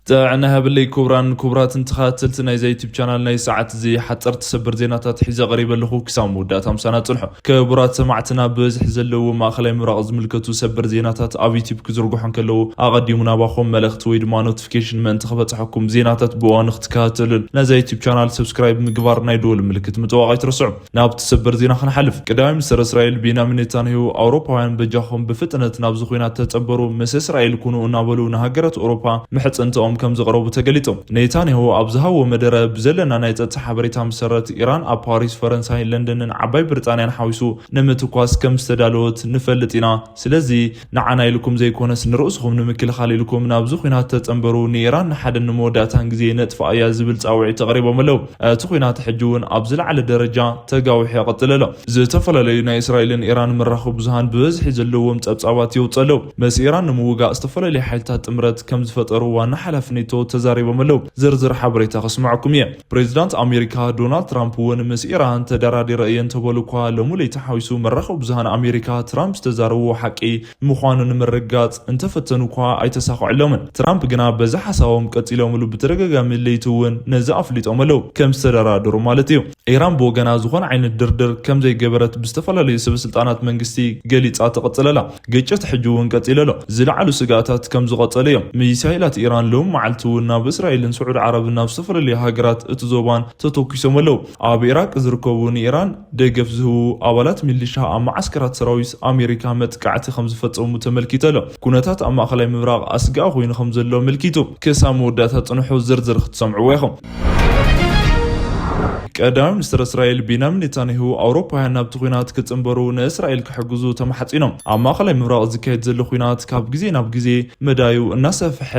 ጥዕና ሃብለይ ክቡራን ክቡራትን ተኸታተልቲ ናይዛ ዩቲብ ቻናል፣ ናይ ሰዓት እዚ ሓፀርቲ ሰበር ዜናታት ሒዘ ቀሪበ ኣለኹ። ክሳብ መወዳእታ ምሳና ፅንሑ። ክቡራት ሰማዕትና፣ ብብዝሒ ዘለዉ ማእኸላይ ምብራቕ ዝምልከቱ ሰበር ዜናታት ኣብ ዩቲብ ክዝርግሑ እንከለዉ፣ ኣቐዲሙ ናባኹም መልእኽቲ ወይ ድማ ኖቲፊኬሽን ምእንቲ ክበፅሐኩም፣ ዜናታት ብእዋኑ ክትከታተሉን ነዛ ዩቲብ ቻናል ሰብስክራይብ ምግባር ናይ ደወል ምልክት ምጥዋቕ ኣይትረስዑ። ናብቲ ሰበር ዜና ክንሓልፍ። ቀዳማይ ሚኒስትር እስራኤል ቤንያሚን ኔታንያሁ፣ ኣውሮፓውያን በጃኹም ብፍጥነት ናብዚ ኲናት ተጸንበሩ፣ ምስ እስራኤል ኩኑ እናበሉ ንሃገራት ኣውሮፓ ምሕጽንታኦም ከም ዘቕረቡ ተገሊጹ። ኔታንያሁ ኣብ ዝሃቦ መደረ፣ ብዘለና ናይ ጸጥታ ሓበሬታ መሰረት፣ ኢራን ኣብ ፓሪስ፣ ፈረንሳይ፣ ለንደንን ዓባይ ብሪጣንያን ሓዊሱ ንምትኳስ ከም ዝተዳለወት ንፈልጥ ኢና። ስለዚ ንዓና ኢልኩም ዘይኮነስ ንርእስኹም ንምክልኻል ኢልኩም ናብዚ ኲናት ተጸንበሩ፣ ንኢራን ንሓደን ንመወዳእታን ግዜ ነጥፍኣ እያ ዝብል ጻውዒት ኣቕሪቦም ኣለዉ። እቲ ኲናት ሕጂ እውን ኣብ ዝለዓለ ደረጃ ተጋዊሑ ይቐጽል ኣሎ። ዝተፈላለዩ ናይ እስራኤልን ኢራን መራኸቢ ብዙሃን ብበዝሒ ዘለዎም ጸብጻባት የውጽኡ ኣለዉ። ምስ ኢራን ንምውጋእ ዝተፈላለዩ ሓይልታት ጥምረት ከም ዝፈጠሩ ዋና ሓላፊ ኔቶ ተዛሪቦም ኣለዉ። ዝርዝር ሓበሬታ ከስምዐኩም እየ። ፕሬዚዳንት ኣሜሪካ ዶናልድ ትራምፕ እውን ምስ ኢራን ተደራዲረ እየ እንተበሉ እኳ፣ ሎሚ ለይቲ ሓዊሱ መራኸቢ ብዙሃን ኣሜሪካ ትራምፕ ዝተዛረብዎ ሓቂ ምዃኑ ንምርግጋጽ እንተፈተኑ እኳ ኣይተሳኽዐሎምን። ትራምፕ ግና በዚ ሓሳቦም ቀጺሎምሉ፣ ብተደጋጋሚ ለይቲ እውን ነዚ ኣፍሊጦም ኣለዉ፣ ከም ዝተደራደሩ ማለት እዩ። ኢራን ብወገና ዝኾነ ዓይነት ድርድር ከም ዘይገበረት ብዝተፈላለዩ ሰበ ስልጣናት መንግስቲ ገሊጻ ትቕጽል ኣላ። ግጭት ሕጂ እውን ቀጺሉ ኣሎ። ዝለዓሉ ስግኣታት ከም ዝቐጸሉ እዮም። ሚሳይላት ኢራን ሎም መዓልቲ እውን ናብ እስራኤልን ስዑድ ዓረብን ናብ ዝተፈላለዩ ሃገራት እቲ ዞባን ተተኩሶም ኣለዉ። ኣብ ኢራቅ ዝርከቡ ንኢራን ደገፍ ዝህቡ ኣባላት ሚሊሻ ኣብ መዓስከራት ሰራዊት ኣሜሪካ መጥቃዕቲ ከም ዝፈጸሙ ተመልኪቱ ኣሎ። ኩነታት ኣብ ማእኸላይ ምብራቕ ኣስጋኢ ኮይኑ ከም ዘሎ ኣመልኪቱ። ክሳብ መወዳእታ ጽንሑ፣ ዝርዝር ክትሰምዕዎ ኢኹም። ቀዳማይ ሚኒስትር እስራኤል ቤንያሚን ኔታንያሁ፣ ኣውሮፓውያን ናብቲ ኲናት ክጽንበሩ ንእስራኤል ክሕግዙ ተማሕጺኖም። ኣብ ማእኸላይ ምብራቕ ዝካየድ ዘሎ ኲናት ካብ ግዜ ናብ ግዜ መዳዩ እናሰፍሐ፣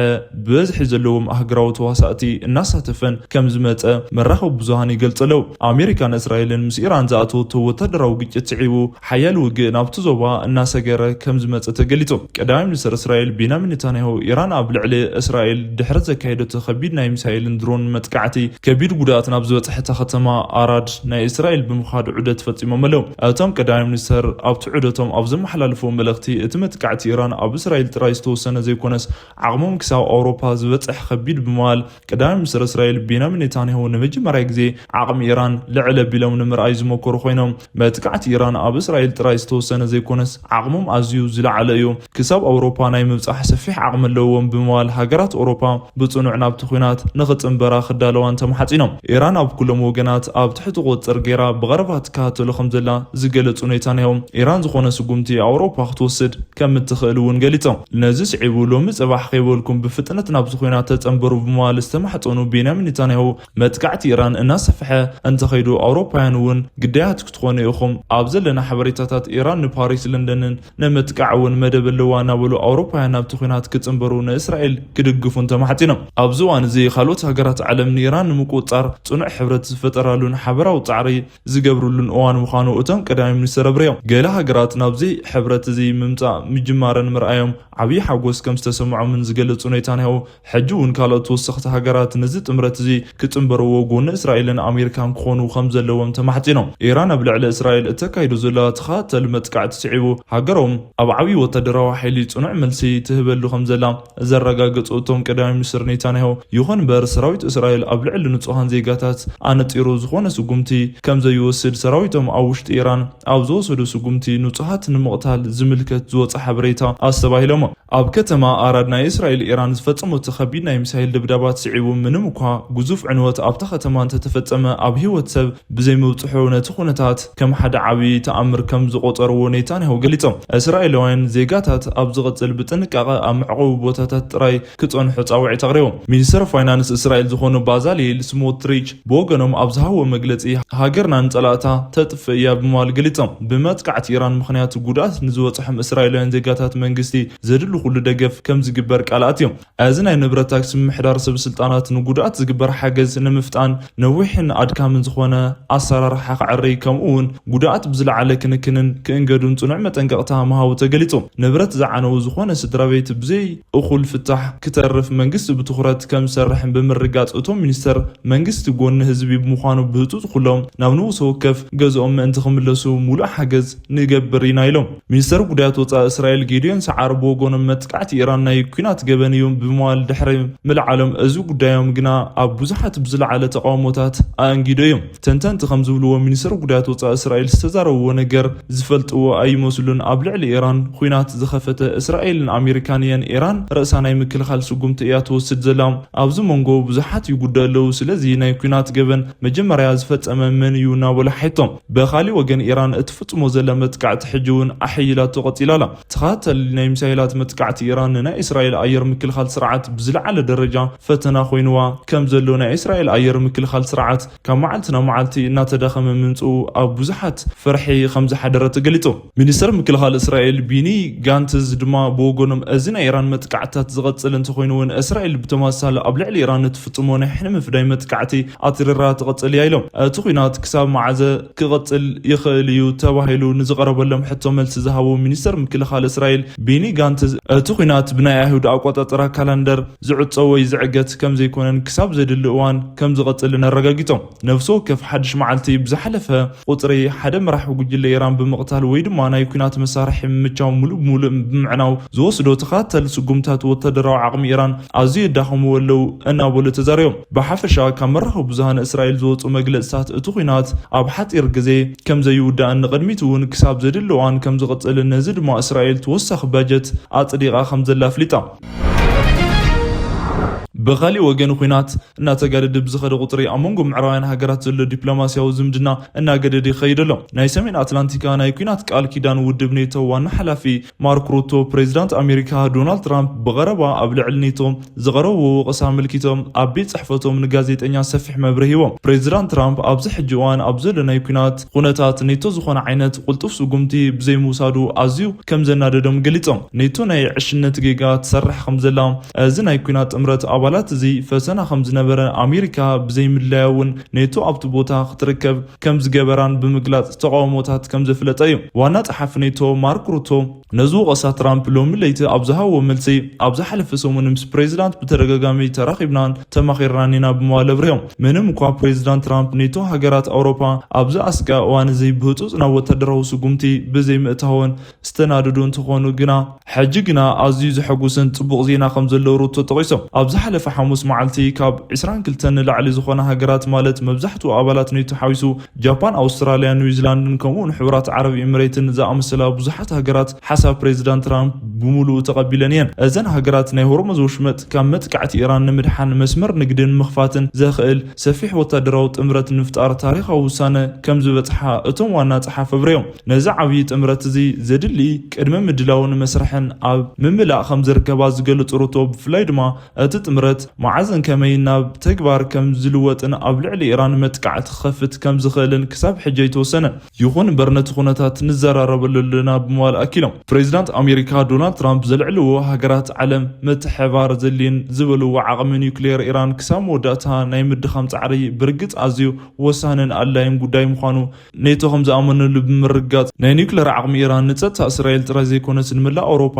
ብበዝሒ ዘለዎም ኣህጉራዊ ተዋሳእቲ እናሳተፈን ከም ዝመጸ መራኸቢ ብዙሃን ይገልጹ ኣለዉ። ኣሜሪካን እስራኤልን ምስ ኢራን ዝኣተወቶ ወታደራዊ ግጭት ስዒቡ፣ ሓያል ውግእ ናብቲ ዞባ እናሰገረ ከም ዝመጸ ተገሊጹ። ቀዳማይ ሚኒስትር እስራኤል ቤንያሚን ኔታንያሁ፣ ኢራን ኣብ ልዕሊ እስራኤል ድሕሪ ዘካየደቶ ከቢድ ናይ ሚሳኤልን ድሮን መጥቃዕቲ፣ ከቢድ ጉድኣት ናብ ዝበጽሐታ ከተማ ኣራድ ናይ እስራኤል ብምኻድ ዑደት ፈጺሞም ኣለዉ። እቶም ቀዳማይ ሚኒስትር ኣብቲ ዑደቶም ኣብ ዘመሓላለፍዎ መልእኽቲ፣ እቲ መጥቃዕቲ ኢራን ኣብ እስራኤል ጥራይ ዝተወሰነ ዘይኮነስ፣ ዓቕሞም ክሳብ ኣውሮፓ ዝበጽሕ ከቢድ ብምባል፣ ቀዳማይ ሚኒስትር እስራኤል ቤንያሚን ኔታንያሁ ንመጀመርያ ግዜ ዓቕሚ ኢራን ልዕል ኣቢሎም ንምርኣይ ዝሞከሩ ኮይኖም፣ መጥቃዕቲ ኢራን ኣብ እስራኤል ጥራይ ዝተወሰነ ዘይኮነስ፣ ዓቕሞም ኣዝዩ ዝለዓለ እዩ። ክሳብ ኣውሮፓ ናይ ምብጻሕ ሰፊሕ ዓቕሚ ኣለዎም ብምባል፣ ሃገራት ኣውሮፓ ብጽኑዕ ናብቲ ኲናት ንኽጽንበራ ክዳለዋን ተማሕጺኖም። ኢራን ኣብ ኩሎም ወገናት ኣብ ትሕቲ ቁጽጽር ገይራ ብቐረባ ትከታተሎ ከም ዘላ ዝገለጹ ኔታንያሁ፣ ኢራን ዝኾነ ስጉምቲ ኣውሮፓ ክትወስድ ከም እትኽእል እውን ገሊጾም። ነዚ ስዒቡ፣ ሎሚ ጽባሕ ከይበልኩም ብፍጥነት ናብዚ ኲናት ተጸንበሩ ብምባል ዝተማሕጸኑ ቤንያሚን ኔታንያሁ፣ መጥቃዕቲ ኢራን እናሰፍሐ እንተኸይዱ፣ ኣውሮፓውያን እውን ግዳያት ክትኾኑ ኢኹም። ኣብ ዘለና ሓበሬታታት፣ ኢራን ንፓሪስ፣ ለንደንን ንምጥቃዕ እውን መደብ ኣለዋ እናበሉ፣ ኣውሮፓውያን ናብቲ ኲናት ክጽንበሩ ንእስራኤል ክድግፉን ተማሕጺኖም። ኣብዚ እዋን እዚ፣ ካልኦት ሃገራት ዓለም ንኢራን ንምቁጽጻር ጽኑዕ ሕብረት ዝፈጠራሉን ሓበራዊ ጻዕሪ ዝገብርሉን እዋን ምዃኑ እቶም ቀዳማይ ሚኒስትር ኣብሪሆም። ገለ ሃገራት ናብዚ ሕብረት እዚ ምምጻእ ምጅማረን ምርኣዮም ዓብዪ ሓጎስ ከም ዝተሰምዖምን ዝገለጹ ኔታንያሁ፣ ሕጂ እውን ካልኦት ተወሰኽቲ ሃገራት ነዚ ጥምረት እዚ ክጽንበርዎ፣ ጎኒ እስራኤልን ኣሜሪካን ክኾኑ ከም ዘለዎም ተማሕጺኖም። ኢራን ኣብ ልዕሊ እስራኤል እተካይዶ ዘላ ተኸታታሊ መጥቃዕቲ ስዒቡ፣ ሃገሮም ኣብ ዓብዪ ወታደራዊ ሓይሊ ጽኑዕ መልሲ ትህበሉ ከም ዘላ ዘረጋገጹ እቶም ቀዳማይ ሚኒስትር ኔታንያሁ፣ ይኹን እምበር ሰራዊት እስራኤል ኣብ ልዕሊ ንጹሃን ዜጋታት ኣነጺሩ ዝኾነ ስጉምቲ ከም ዘይወስድ፣ ሰራዊቶም ኣብ ውሽጢ ኢራን ኣብ ዝወሰዶ ስጉምቲ ንጹሃት ንምቕታል ዝምልከት ዝወጸ ሓበሬታ ኣስተባሂሎሞ። ኣብ ከተማ ኣራድ ናይ እስራኤል ኢራን ዝፈጸመቶ ከቢድ ናይ ሚሳይል ድብዳባት ስዒቡ፣ ምንም እኳ ግዙፍ ዕንወት ኣብታ ከተማ እንተተፈጸመ፣ ኣብ ህይወት ሰብ ብዘይምብጽሑ ነቲ ኩነታት ከም ሓደ ዓቢ ተኣምር ከም ዝቖጸርዎ ኔታንያሁ ገሊጾም። እስራኤላውያን ዜጋታት ኣብ ዝቕጽል ብጥንቃቐ ኣብ መዕቆቢ ቦታታት ጥራይ ክጸንሑ ጻውዒት ኣቕሪቦም። ሚኒስተር ፋይናንስ እስራኤል ዝኾኑ ባዛሊል ስሞትሪች ብወገኖም ኣብ ዝሃብዎ መግለጺ፣ ሃገርና ንጸላእታ ተጥፍእ እያ ብምባል ገሊጾም። ብመጥቃዕቲ ኢራን ምኽንያት ጉድኣት ንዝበጽሖም እስራኤላውያን ዜጋታት መንግስቲ ዘድሊ ኩሉ ደገፍ ከም ዝግበር ቃል ኣትዮም። እዚ ናይ ንብረት ታክሲ ምምሕዳር ሰብ ስልጣናት ንጉድኣት ዝግበር ሓገዝ ንምፍጣን ነዊሕን ኣድካምን ዝኾነ ኣሰራርሓ ክዕሪ፣ ከምኡ እውን ጉድኣት ብዝለዓለ ክንክንን ክእንገዱን ጽኑዕ መጠንቀቕታ ምሃቡ ተገሊጹ። ንብረት ዝዓነዉ ዝኾነ ስድራ ቤት ብዘይ እኹል ፍታሕ ክተርፍ መንግስቲ ብትኹረት ከም ዝሰርሕን ብምርጋጽ፣ እቶም ሚኒስተር መንግስቲ ጎኒ ህዝቢ ብምዃኑ ብህፁፅ ኩሎም ናብ ንውሰ ወከፍ ገዝኦም ምእንቲ ክምለሱ ሙሉእ ሓገዝ ንገብር ኢና ኢሎም። ሚኒስተር ጉዳያት ወፃኢ እስራኤል ጌዲዮን ሰዓር ብወገኖም መጥቃዕቲ ኢራን ናይ ኲናት ገበን እዩ ብምባል ድሕሪ ምልዓሎም እዚ ጉዳዮም ግና ኣብ ብዙሓት ብዝለዓለ ተቃውሞታት ኣእንጊዶ እዮም። ተንተንቲ ከም ዝብልዎ ሚኒስተር ጉዳያት ወፃኢ እስራኤል ዝተዛረብዎ ነገር ዝፈልጥዎ ኣይመስሉን። ኣብ ልዕሊ ኢራን ኲናት ዝኸፈተ እስራኤልን ኣሜሪካን እየን። ኢራን ርእሳ ናይ ምክልኻል ስጉምቲ እያ ትወስድ ዘላ። ኣብዚ መንጎ ብዙሓት ይጉዳዩ ኣለዉ። ስለዚ ናይ ኲናት ገበን መጀመርያ ዝፈጸመ መን እዩ እናበሉ ሓይቶም። ብኻሊእ ወገን ኢራን እትፍጽሞ ዘላ መጥቃዕቲ ሕጂ እውን ኣሐይላቶ ቀጺላ ኣላ። ተኸታታሊ ናይ ሚሳይላት መጥቃዕቲ ኢራን ንናይ እስራኤል ኣየር ምክልኻል ስርዓት ብዝለዓለ ደረጃ ፈተና ኮይንዋ ከም ዘሎ ናይ እስራኤል ኣየር ምክልኻል ስርዓት ካብ መዓልቲ ናብ መዓልቲ እናተዳኸመ ምምፅኡ ኣብ ብዙሓት ፍርሒ ከም ዝሓደረ ተገሊጹ። ሚኒስተር ምክልኻል እስራኤል ቢኒ ጋንትዝ ድማ ብወገኖም እዚ ናይ ኢራን መጥቃዕትታት ዝቐጽል እንተኾይኑ እውን እስራኤል ብተመሳሳሊ ኣብ ልዕሊ ኢራን እትፍጽሞ ናይ ሕነ ምፍዳይ መጥቃዕቲ ኣትሪራ ትቐጽል እያ ኢሎም። እቲ ኲናት ክሳብ መዓዘ ክቐጽል ይኽእል እዩ ተባሂሉ ንዝቐረበሎም ሕቶ መልሲ ዝሃቡ ሚኒስተር ምክልኻል እስራኤል ቢኒ ጋንትዝ እቲ ኲናት ብናይ ኣይሁድ ኣቆጻጽራ ካላንደር ዝዕጾ ወይ ዝዕገት ከም ዘይኮነን ክሳብ ዘድሊ እዋን ከም ዝቐጽልን ኣረጋጊጾም። ነፍሲ ወከፍ ሓድሽ መዓልቲ ብዝሓለፈ ቁጽሪ ሓደ መራሒ ጉጅለ ኢራን ብምቕታል ወይ ድማ ናይ ኲናት መሳርሒ ምምቻው ሙሉእ ብሙሉእ ብምዕናው ዝወስዶ ተኸታታሊ ስጉምታት ወታደራዊ ዓቕሚ ኢራን ኣዝዩ የዳኽምዎ ኣለዉ እናበሉ ተዛሪቦም። ብሓፈሻ ካብ መራኸቢ ብዙሃን እስራኤል ዝወጹ መግለጽታት እቲ ኲናት ኣብ ሓጺር ግዜ ከም ዘይውዳእን ንቕድሚት እውን ክሳብ ዘድሊ እዋን ከም ዝቕጽልን ነዚ ድማ እስራኤል ተወሳኺ ባጀት ኣጽዲቓ ከም ዘላ ኣፍሊጣ። ብኻሊእ ወገን ኲናት እናተጋደደ ብዝኸደ ቁጽሪ ኣብ መንጎ ምዕራባውያን ሃገራት ዘሎ ዲፕሎማስያዊ ዝምድና እናገደደ ይኸይድ ኣሎ። ናይ ሰሜን ኣትላንቲካ ናይ ኲናት ቃል ኪዳን ውድብ ኔቶ ዋና ሓላፊ ማርክ ሩቶ ፕሬዚዳንት ኣሜሪካ ዶናልድ ትራምፕ ብቐረባ ኣብ ልዕሊ ኔቶ ዝቐረብዎ ወቐሳ ኣመልኪቶም ኣብ ቤት ጽሕፈቶም ንጋዜጠኛ ሰፊሕ መብርሂ ሂቦም። ፕሬዚዳንት ትራምፕ ኣብዚ ሕጂ እዋን ኣብ ዘሎ ናይ ኲናት ኩነታት ኔቶ ዝኾነ ዓይነት ቁልጡፍ ስጉምቲ ብዘይምውሳዱ ኣዝዩ ከም ዘናደዶም ገሊጾም። ኔቶ ናይ ዕሽነት ጌጋ ትሰርሕ ከም ዘላ እዚ ናይ ኲናት ጥምረት ኣባላት እዚ ፈተና ከም ዝነበረ ኣሜሪካ ብዘይምድላያ እውን ኔቶ ኣብቲ ቦታ ክትርከብ ከም ዝገበራን ብምግላጽ ተቃውሞታት ከም ዘፍለጠ እዩ። ዋና ጸሓፊ ኔቶ ማርክ ሩቶ ነዚ ወቐሳ ትራምፕ ሎሚ ለይቲ ኣብ ዝሃብዎ መልሲ ኣብ ዝሓለፈ ሰሙን ምስ ፕሬዚዳንት ብተደጋጋሚ ተራኺብናን ተማኺርናን ኢና ብምባል ኣብሪሆም። ምንም እኳ ፕሬዚዳንት ትራምፕ ኔቶ ሃገራት ኣውሮፓ ኣብዚ ኣስጋኢ እዋን እዚ ብህጹጽ ናብ ወታደራዊ ስጉምቲ ብዘይምእታወን ዝተናደዱ እንተኾኑ ግና ሕጂ ግና ኣዝዩ ዘሐጉስን ጽቡቕ ዜና ከም ዘሎ ሩቶ ጠቒሶም። ኣብ ዝሓለፈ ሓሙስ መዓልቲ ካብ ዕስራን ክልተን ንላዕሊ ዝኾና ሃገራት ማለት መብዛሕትኡ ኣባላት ኔቶ ሓዊሱ ጃፓን፣ ኣውስትራልያ፣ ኒውዚላንድን ከምኡውን ሕቡራት ዓረብ ኤምሬትን ዝኣመሰላ ብዙሓት ሃገራት ሓሳብ ፕሬዚዳንት ትራምፕ ብምሉኡ ተቐቢለን እየን። እዘን ሃገራት ናይ ሆርሙዝ ወሽመጥ ካብ መጥቃዕቲ ኢራን ንምድሓን መስመር ንግድን ምኽፋትን ዘኽእል ሰፊሕ ወታደራዊ ጥምረት ንምፍጣር ታሪኻዊ ውሳነ ከም ዝበጽሓ እቶም ዋና ጸሓፊ ኣብሪሆም። ነዚ ዓብዪ ጥምረት እዚ ዘድሊ ቅድመ ምድላውን መስርሕን ኣብ ምምላእ ከም ዝርከባ ዝገልጽ ሩቶ ብፍላይ ድማ እቲ ጥምረት መዓዝን ከመይን ናብ ተግባር ከም ዝልወጥን ኣብ ልዕሊ ኢራን መጥቃዕቲ ክኸፍት ከም ዝኽእልን ክሳብ ሕጂ ኣይተወሰነን። ይኹን እምበር ነቲ ኩነታት ንዘራረበሉ ኣለና ብምባል ኣኪሎም። ፕሬዚዳንት ኣሜሪካ ዶናልድ ትራምፕ ዘልዕልዎ ሃገራት ዓለም ምትሕባር ዘድልየን ዝበልዎ ዓቕሚ ኒውክሌር ኢራን ክሳብ መወዳእታ ናይ ምድኻም ጻዕሪ ብርግጽ ኣዝዩ ወሳንን ኣድላይን ጉዳይ ምዃኑ ኔቶ ከም ዝኣመነሉ ብምርግጋጽ ናይ ኒውክሌር ዓቕሚ ኢራን ንጸጥታ እስራኤል ጥራይ ዘይኮነስ ንመላእ ኣውሮፓ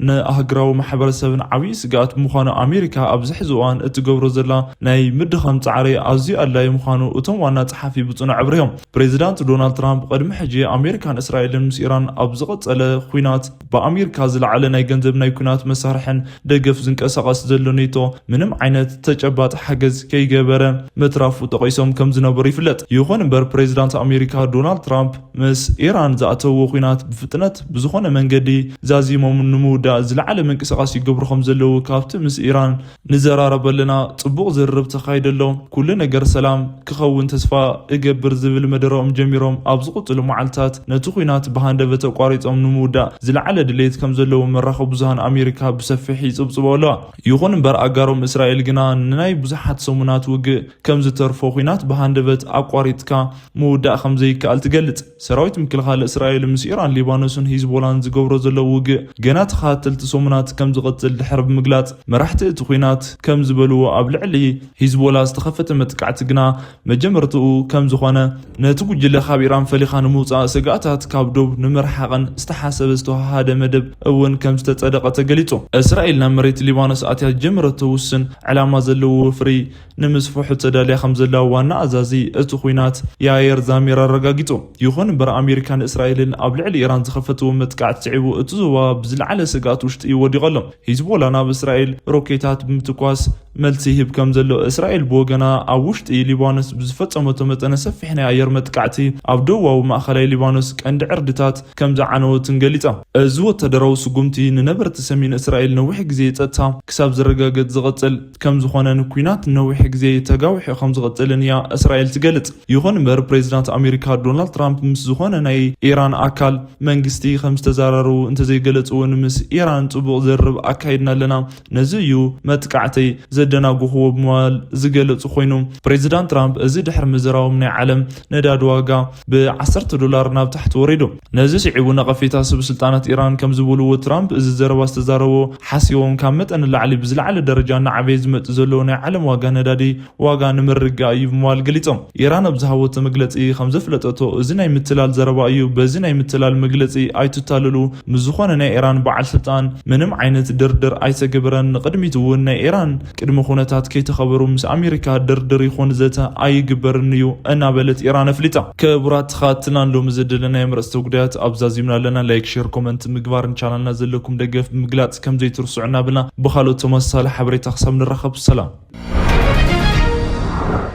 ንኣህግራዊ ማሕበረሰብን ዓብዪ ስግኣት ብምዃኑ ኣሜሪካ ኣብዚ ሕዚ እዋን እትገብሮ ዘላ ናይ ምድኻም ጻዕሪ ኣዝዩ ኣድላዪ ምዃኑ እቶም ዋና ጸሓፊ ብጽኑዕ ኣብሪሆም። ፕሬዚዳንት ዶናልድ ትራምፕ ቅድሚ ሕጂ ኣሜሪካን እስራኤልን ምስ ኢራን ኣብ ዝቐጸለ ኲናት ብኣሜሪካ ዝለዓለ ናይ ገንዘብ ናይ ኲናት መሳርሕን ደገፍ ዝንቀሳቐስ ዘሎ ኔቶ ምንም ዓይነት ተጨባጢ ሓገዝ ከይገበረ ምትራፉ ጠቒሶም ከም ዝነበሩ ይፍለጥ። ይኹን እምበር ፕሬዚዳንት ኣሜሪካ ዶናልድ ትራምፕ ምስ ኢራን ዝኣተውዎ ኲናት ብፍጥነት ብዝኾነ መንገዲ ዛዚሞም ንምውዳእ ዝለዓለ ምንቅስቓስ ይገብሩ ከም ዘለዉ ካብቲ ምስ ኢራን ንዘራረብ ኣለና፣ ጽቡቕ ዝርርብ ተኻይደ ኣሎ፣ ኩሉ ነገር ሰላም ክኸውን ተስፋ እገብር ዝብል መደረኦም ጀሚሮም ኣብ ዝቕጽሉ መዓልታት ነቲ ኲናት ብሃንደበት ኣቋሪጾም ንምውዳእ ዝለዓለ ድሌት ከም ዘለዎም መራኸቢ ብዙሃን ኣሜሪካ ብሰፊሕ ይጽብጽቦ ኣለዋ። ይኹን እምበር ኣጋሮም እስራኤል ግና ንናይ ብዙሓት ሰሙናት ውግእ ከም ዝተርፎ ኲናት ብሃንደበት ኣቋሪጥካ ምውዳእ ከም ዘይከኣል ትገልጽ። ሰራዊት ምክልኻል እስራኤል ምስ ኢራን፣ ሊባኖስን ሂዝቦላን ዝገብሮ ዘሎ ውግእ ገና ተኸታተልቲ ሰሙናት ከም ዝቕጽል ድሕሪ ብምግላጽ፣ መራሕቲ እቲ ኲናት ከም ዝበልዎ፣ ኣብ ልዕሊ ሂዝቦላ ዝተኸፈተ መጥቃዕቲ ግና መጀመርትኡ ከም ዝኾነ፣ ነቲ ጉጅለ ካብ ኢራን ፈሊኻ ንምውፃእ ስግኣታት ካብ ዶብ ንምርሓቕን ዝተሓሰበ ዝተወሃሃደ መደብ እውን ከም ዝተጸደቐ ተገሊጹ። እስራኤል ናብ መሬት ሊባኖስ ኣትያ ዝጀመረቶ ውስን ዕላማ ዘለዎ ወፍሪ ንምስፍሑ ተዳልያ ከም ዘላ ዋና ኣዛዚ እቲ ኲናት ያየር ዛሚር ኣረጋጊጹ። ይኹን እምበር፣ ኣሜሪካን እስራኤልን ኣብ ልዕሊ ኢራን ዝኸፈትዎ መጥቃዕቲ ስዒቡ እቲ ዞባ ብዝለዓለ ስግኣት ውሽጢ ወዲቑ ኣሎ። ሂዝቦላ ናብ እስራኤል ሮኬታት ብምትኳስ መልሲ ይህብ ከም ዘሎ፣ እስራኤል ብወገና ኣብ ውሽጢ ሊባኖስ ብዝፈጸመቶ መጠነ ሰፊሕ ናይ ኣየር መጥቃዕቲ ኣብ ደቡባዊ ማእኸላይ ሊባኖስ ቀንዲ ዕርድታት ከም ዝዓነወትን ገሊጻ። እዚ ወታደራዊ ስጉምቲ ንነበርቲ ሰሜን እስራኤል ነዊሕ ግዜ ጸጥታ ክሳብ ዝረጋገጽ ዝቕጽል ከም ዝኾነን ኲናት ነዊሕ ግዜ ተጋዊሑ ከም ዝቕጽልን እያ እስራኤል ትገልጽ። ይኹን እምበር፣ ፕሬዚዳንት ኣሜሪካ ዶናልድ ትራምፕ ምስ ዝኾነ ናይ ኢራን ኣካል መንግስቲ ከም ዝተዘራረቡ እንተዘይገለጹ እውን፣ ምስ ኢራን ጽቡቕ ዝርርብ ኣካይድና ኣለና፣ ነዚ እዩ መጥቃዕተይ ዘደናጉኽዎ ብምባል ዝገለጹ ኮይኑ፣ ፕሬዚዳንት ትራምፕ እዚ ድሕሪ ምዝራቦም ናይ ዓለም ነዳዲ ዋጋ ብ ዓሰርተ ዶላር ናብ ታሕቲ ወሪዱ። ነዚ ስዒቡ ነቐፌታ ስብስልጣናት ኢራን ከም ዝበልዎ፣ ትራምፕ እዚ ዘረባ ዝተዛረቦ ሓሲቦም ካብ መጠን ንላዕሊ ብዝለዓለ ደረጃ እናዓበየ ዝመጽእ ዘሎ ናይ ዓለም ዋጋ ነዳዲ ዋጋ ንምርግጋእ እዩ ብምባል ገሊጾም። ኢራን ኣብ ዝሃበቶ መግለጺ ከም ዘፍለጠቶ፣ እዚ ናይ ምትላል ዘረባ እዩ። በዚ ናይ ምትላል መግለጺ ኣይትታለሉ። ምስ ዝኾነ ናይ ኢራን በዓል ስልጣን ምንም ዓይነት ድርድር ኣይተገበረን። ንቕድሚት እውን ናይ ኢራን ቅድመ ኩነታት ከይተኸበሩ ምስ ኣሜሪካ ድርድር ይኹን ዘተ ኣይግበርን እዩ እናበለት ኢራን ኣፍሊጣ። ክቡራት ተኸታተልትና፣ ሎሚ ዘደለና የምረጽቲ ጉዳያት ኣብዛ ዚምና ኣለና። ላይክ፣ ሼር፣ ኮመንት ምግባርን ቻናልና ዘለኩም ደገፍ ብምግላጽ ከም ዘይትርስዑ እናበልና፣ ብኻልኦት ተመሳሳሊ ሓበሬታ ክሳብ ንራኸብ ሰላም።